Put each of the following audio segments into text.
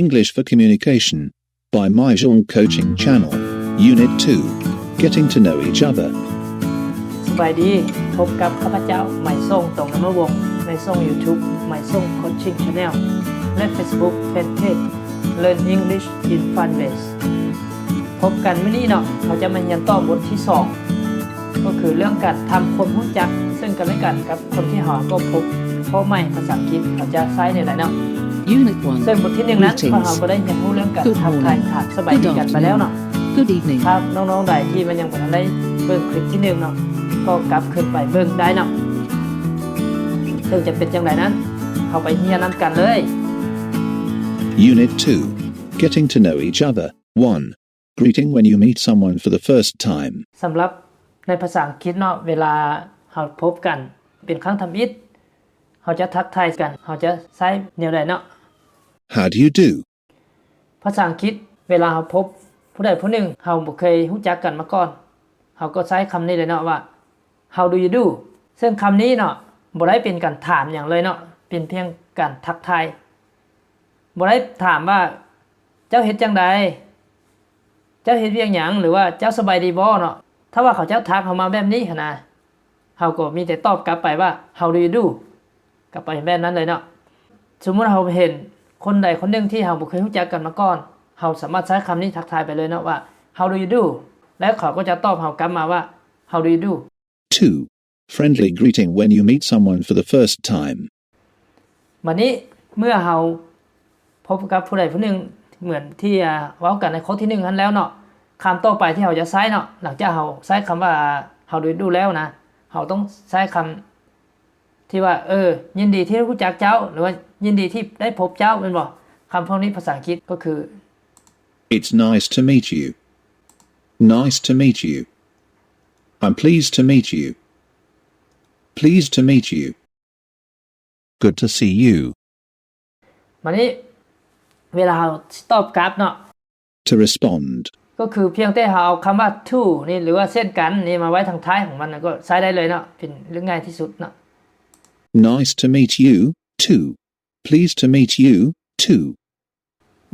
English for Communication by Mai Zhong Coaching Channel, Unit two, Getting to Know Each Other. ສະບາຍດີ, ພົບກັບຂ້າພະເຈົ້າ ໄມຊອງ ຕອງນຳມະວົງ ໃນຊ່ອງ YouTube ໄມຊອງ Coaching Channel ແລະ Facebook Fanpage Learn English in Fun Ways. ພົບກັນມື້ນີ້ເນາະ, ເຮົາຈະມາຮຽນຕໍ່ບົດທີສອງ ກໍຄືເລື່ອງການທຳຄວາມຮູ້ຈັກເຊິ່ງກັນແລະກັນກັບຄົນທີ່ເຮົາກໍພົບພໍ້ໃໝ່. ພາສາອັງກິດເຮົາຈະໃຊ້ແນວໃດເນາະ? Unit one. ເຊິ່ງບົດທີໜຶ່ງນັ້ນ Greetings. ພວກເຮົາກໍໄດ້ຮຽນຮູ້ເລື່ອງການ Good ທັກທາຍ morning. ຖາມສະບາຍດີກັນໄປແລ້ວເນາະ. Good evening. ຖ້ານ້ອງໆໃດທີ່ມັນຍັງບໍ່ທັນໄດ້ເບິ່ງຄລິບທີໜຶ່ງເນາະ ກໍກັບຄືນໄປເບິ່ງໄດ້ເນາະ. ເຊິ່ງຈະເປັນຈັ່ງໃດນັ້ນ ເຮົາໄປຮຽນນຳກັນເລີຍ. Unit two. Getting to know each other. One. Greeting when you meet someone for the first time. ສຳລັບໃນພາສາອັງກິດເນາະ, ເວລາເຮົາພົບກັນເປັນຄັ້ງທຳອິດ ເຮົາຈະທັກທາຍກັນ ເຮົາຈະໃຊ້ແນວໃດເນາະ? How do you do? ພາສາອັງກິດ ເວລາເຮົາພົບຜູ້ໃດຜູ້ໜຶ່ງ ເຮົາບໍ່ເຄີຍຮູ້ຈັກກັນມາກ່ອນ ເຮົາກໍໃຊ້ຄຳນີ້ເລີຍເນາະວ່າ How do you do? ເຊິ່ງຄຳນີ້ເນາະ ບໍ່ໄດ້ເປັນການຖາມຫຍັງເລີຍເນາະ, ເປັນພຽງການທັກທາຍ. ບໍ່ໄດ້ຖາມວ່າ ເຈົ້າເຮັດຈັ່ງໃດ? ເຈົ້າເຮັດວຽກຫຍັງ? ຫຼືວ່າ ເຈົ້າສະບາຍດີບໍ່ເນາະ? ຖ້າວ່າເຂົາເຈົ້າທັກເຮົາມາແບບນີ້ຫັ້ນນະ, ເຮົາກໍມີແຕ່ຕອບກັບໄປວ່າ How do you do? ກັບໄປແບບນັ້ນເລີຍເນາະ. ສົມມຸດເຮົາເຫັນຄົນໃດຄົນໜຶ່ງທີ່ເຮົາບໍ່ເຄີຍຮູ້ຈັກກັນມາກ່ອນ, ເຮົາສາມາດໃຊ້ຄຳນີ້ທັກທາຍໄປເລີຍເນາະວ່າ How do you do? ແລ້ວເຂົາກໍຈະຕອບເຮົາກັບມາວ່າ How do you do? Two. Friendly greeting when you meet someone for the first time. ບັດນີ້ເມື່ອເຮົາພົບກັບຜູ້ໃດຜູ້ໜຶ່ງ ເໝືອນທີ່ ອາ ເວົ້າກັນໃນຂໍ້ທີໜຶ່ງຫັ້ນແລ້ວເນາະ, ຄຳຕໍ່ໄປທີ່ເຮົາຈະໃຊ້ເນາະ, ຫຼັງຈາກເຮົາໃຊ້ຄຳວ່າ How do you do? ແລ້ວນະ, ເຮົາຕ້ອງໃຊ້ຄຳທີ່ວ່າ ເອີ ຍິນດີທີ່ໄດ້ຮູ້ຈັກເຈົ້າ ຫຼືວ່າ ຍິນດີທີ່ໄດ້ພົບເຈົ້າ ແມ່ນບໍ່? ຄຳພວກນີ້ພາສາອັງກິດກໍຄື It's nice to meet you. Nice to meet you. I'm pleased to meet you. Pleased to meet you. Good to see you. ມານີ້ ເວລາເຮົາຊິຕອບກັບເນາະ To respond. ກໍຄືພຽງແຕ່ເຮົາເອົາຄຳວ່າ to ນີ້ ຫຼືວ່າເຊັ່ນກັນນີ້ມາໄວ້ທາງທ້າຍຂອງມັນ ກໍໃຊ້ໄດ້ເລີຍເນາະ, ເປັນເລື່ອງງ່າຍທີ່ສຸດເນາະ. Nice to meet you too. Pleased to meet you too.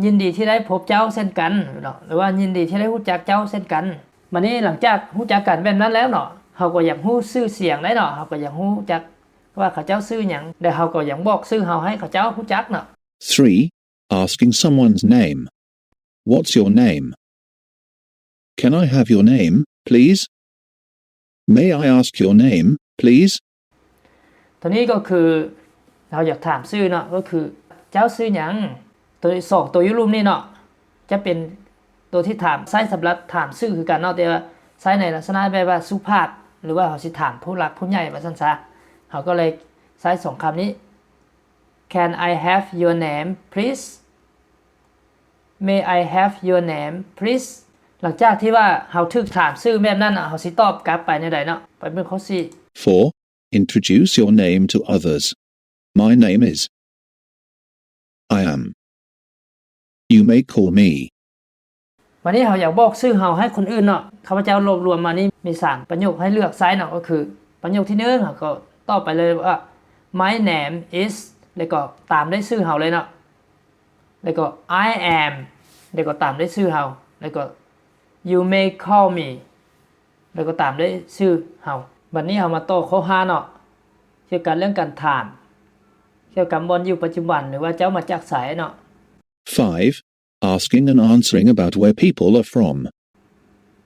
ຍິນດີທີ່ໄດ້ພົບເຈົ້າເຊັ່ນກັນເນາະ ຫຼືວ່າຍິນດີທີ່ໄດ້ຮູ້ຈັກເຈົ້າເຊັ່ນກັນ. ບາດນີ້ຫຼັງຈາກຮູ້ຈັກກັນແບບນັ້ນແລ້ວເນາະ, ເຮົາກໍຢາກຮູ້ຊື່ສຽງໄດ້ເນາະ, ເຮົາກໍຢາກຮູ້ຈັກວ່າເຂົາເຈົ້າຊື່ຫຍັງ ແລະ ເຮົາກໍຢາກບອກຊື່ເຮົາໃຫ້ເຂົາເຈົ້າຮູ້ຈັກເນາະ. Three. Asking someone's name. What's your name? Can I have your name, please? May I ask your name, please? ຕົວນີ້ກໍຄືເຮົາຢາກຖາມຊື່ເນາະ, ກໍຄືເຈົ້າຊື່ຫຍັງ? ຕົວສອງຕົວຢູ່ລຸ່ມນີ້ເນາະ ຈະເປັນຕົວທີ່ຖາມ ໃຊ້ສຳລັບຖາມຊື່ຄືກັນເນາະ, ແຕ່ວ່າໃຊ້ໃນລັກສະນະແບບວ່າສຸພາບ ຫຼືວ່າເຮົາຊິຖາມຜູ້ຫຼັກຜູ້ໃຫຍ່ວ່າຊັ້ນຊະ. ເຮົາກໍເລີຍໃຊ້ສອງຄຳນີ້ Can I have your name, please? May I have your name, please? ຫຼັງຈາກທີ່ວ່າເຮົາຖືກຖາມຊື່ແບບນັ້ນ ເຮົາຊິຕອບກັບໄປແນວໃດເນາະ? ໄປເບິ່ງຂໍ້ສີ່. Four. Introduce your name to others. My name is I am. You may call me. ບາດນີ້ເຮົາຢາກບອກຊື່ເຮົາໃຫ້ຄົນອື່ນເນາະ. ຂ້າພະເຈົ້າລວບລວມມານີ້ມີສາມປະໂຫຍກໃຫ້ເລືອກໃຊ້ເນາະ, ກໍຄືປະໂຫຍກທີໜຶ່ງ ເຮົາກໍຕອບໄປເລີຍວ່າ My name is ແລ້ວກໍຕາມດ້ວຍຊື່ເຮົາເລີຍເນາະ, ແລ້ວກໍ I am ແລ້ວກໍຕາມດ້ວຍຊື່ເຮົາ, ແລ້ວກໍ You may call me ແລ້ວກໍຕາມດ້ວຍຊື່ເຮົາ. ບັດນີ້ເຮົາມາຕໍ່ຂໍ້ຫ້າເນາະ, ກ່ຽວກັບເລື່ອງການຖາມ ກ່ຽວກັບບ່ອນຢູ່ປັດຈຸບັນ ຫຼືວ່າເຈົ້າມາຈາກໃສເນາະ. Five. Asking and answering about where people are from.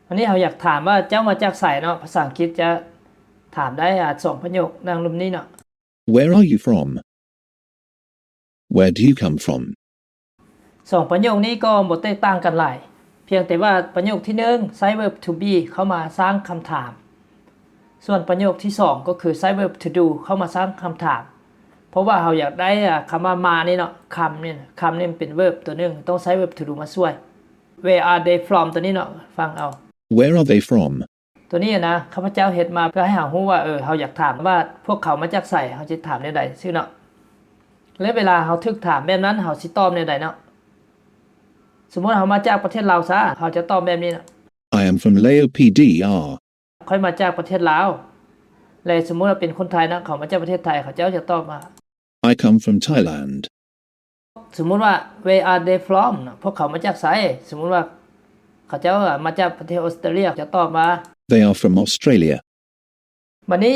ອັນນີ້ເຮົາຢາກຖາມວ່າເຈົ້າມາຈາກໃສເນາະ, ພາສາອັງກິດຈະຖາມໄດ້ ອາ ສອງປະໂຫຍກດັ່ງລຸ່ມນີ້ເນາະ. Where are you from? Where do you come from? ສອງປະໂຫຍກນີ້ກໍບໍ່ແຕກຕ່າງກັນຫຼາຍ, ພຽງແຕ່ວ່າປະໂຫຍກທີໜຶ່ງໃຊ້ verb to be ເຂົ້າມາສ້າງຄຳຖາມ, ສ່ວນປະໂຫຍກທີສອງກໍຄືໃຊ້ verb to do ເຂົ້າມາສ້າງຄຳຖາມ. ເພາະວ່າເຮົາຢາກໄດ້ ອາ ຄຳວ່າມານີ້ເນາະ, ຄຳນີ້ນະ, ຄຳນີ້ມັນເປັນ verb ຕົວໜຶ່ງ, ຕ້ອງໃຊ້ verb to do ມາຊ່ວຍ. Where are they from? ຕົວນີ້ເນາະ, ຟັງເອົາ. Where are they from? ຕົວນີ້ນະ ຂ້າພະເຈົ້າເຮັດມາເພື່ອໃຫ້ເຮົາຮູ້ວ່າ ເອີ ເຮົາຢາກຖາມວ່າພວກເຂົາມາຈາກໃສ, ເຮົາຊິຖາມແນວໃດຊີ້ເນາະ. ແລະ ເວລາເຮົາຖືກຖາມແບບນັ້ນ ເຮົາຊິຕອບແນວໃດເນາະ? ສົມມຸດເຮົາມາຈາກປະເທດລາວຊະ, ເຮົາຈະຕອບແບບນີ້ເນາະ. I am from Laos, P D R. ຂ້ອຍມາຈາກປະເທດລາວ. ແລະ ສົມມຸດວ່າເປັນຄົນໄທເນາະ, ເຂົາມາຈາກປະເທດໄທ, ເຂົາເຈົ້າຈະຕອບວ່າ I come from Thailand. ສົມມຸດວ່າ Where are they from ເນາະ ພວກເຂົາມາຈາກໃສ? ສົມມຸດວ່າເຂົາເຈົ້າມາຈາກປະເທດອອສເຕຣເລຍ ຈະຕອບວ່າ They are from Australia. ບັດນີ້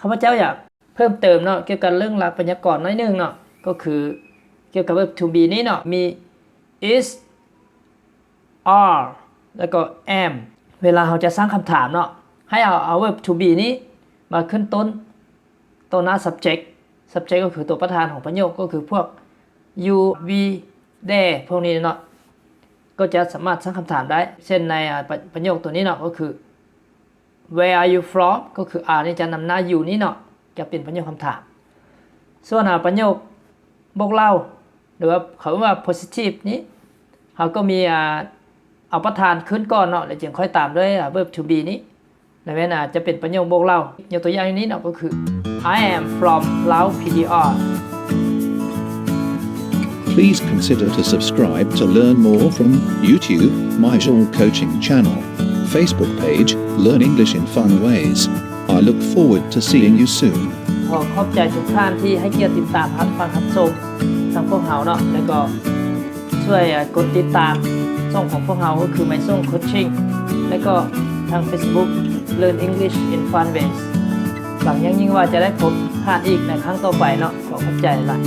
ຂ້າພະເຈົ້າຢາກເພີ່ມເຕີມເນາະ ກ່ຽວກັບເລື່ອງລາກໄວຍາກອນໜ້ອຍໜຶ່ງເນາະ ກໍຄືກ່ຽວກັບ verb to be ນີ້ເນາະ ມີ is, are ແລ້ວກໍ am. ເວລາເຮົາຈະສ້າງຄຳຖາມເນາະ ໃຫ້ເຮົາເອົາ verb to be ນີ້ມາຂຶ້ນຕົ້ນ ຕໍ່ໜ້າ subject. Subject ກໍຄືຕົວປະທານຂອງປະໂຫຍກ ກໍຄືພວກ you, we, they ພວກນີ້ເນາະ ກໍຈະສາມາດສ້າງຄຳຖາມໄດ້. ເຊັ່ນໃນ ອາ ປະ ປະໂຫຍກຕົວນີ້ເນາະ ກໍຄື Where are you from? ກໍຄື are ນີ້ຈະນຳໜ້າ you ນີ້ເນາະ ຈະເປັນປະໂຫຍກຄຳຖາມ. ສ່ວນ ອາ ປະໂຫຍກບອກເລົ່າ ຫຼືວ່າເຂົາເອີ້ນວ່າ positive ນີ້ ເຮົາກໍມີ ອາ ເອົາປະທານຂຶ້ນກ່ອນເນາະ ແລ້ວຈຶ່ງຄ່ອຍຕາມດ້ວຍ ອາ verb to be ນີ້ ແລ້ວແມ່ນ ອາ ຈະເປັນປະໂຫຍກບອກເລົ່າ. ຍົກຕົວຢ່າງໃນນີ້ເນາະ ກໍຄື I am from Lao P D R. Please consider to subscribe to learn more from YouTube, My Zhong Coaching Channel, Facebook page, Learn English in Fun Ways. I look forward to seeing you soon. ຂໍຂອບໃຈທຸກທ່ານທີ່ໃຫ້ກຽດຕິດຕາມຮັບຟັງຮັບຊົມທາງພວກເຮົາເນາະ ແລ້ວກໍຊ່ວຍ ອາ ກົດຕິດຕາມຊ່ອງຂອງພວກເຮົາ ກໍຄື My Zhong Coaching ແລ້ວກໍທາງ Facebook Learn English in Fun Ways. ຫວັງຢ່າງຍິ່ງວ່າຈະໄດ້ພົບທ່ານອີກໃນຄັ້ງຕໍ່ໄປເນາະ. ຂໍຂອບໃຈຫຼາຍ.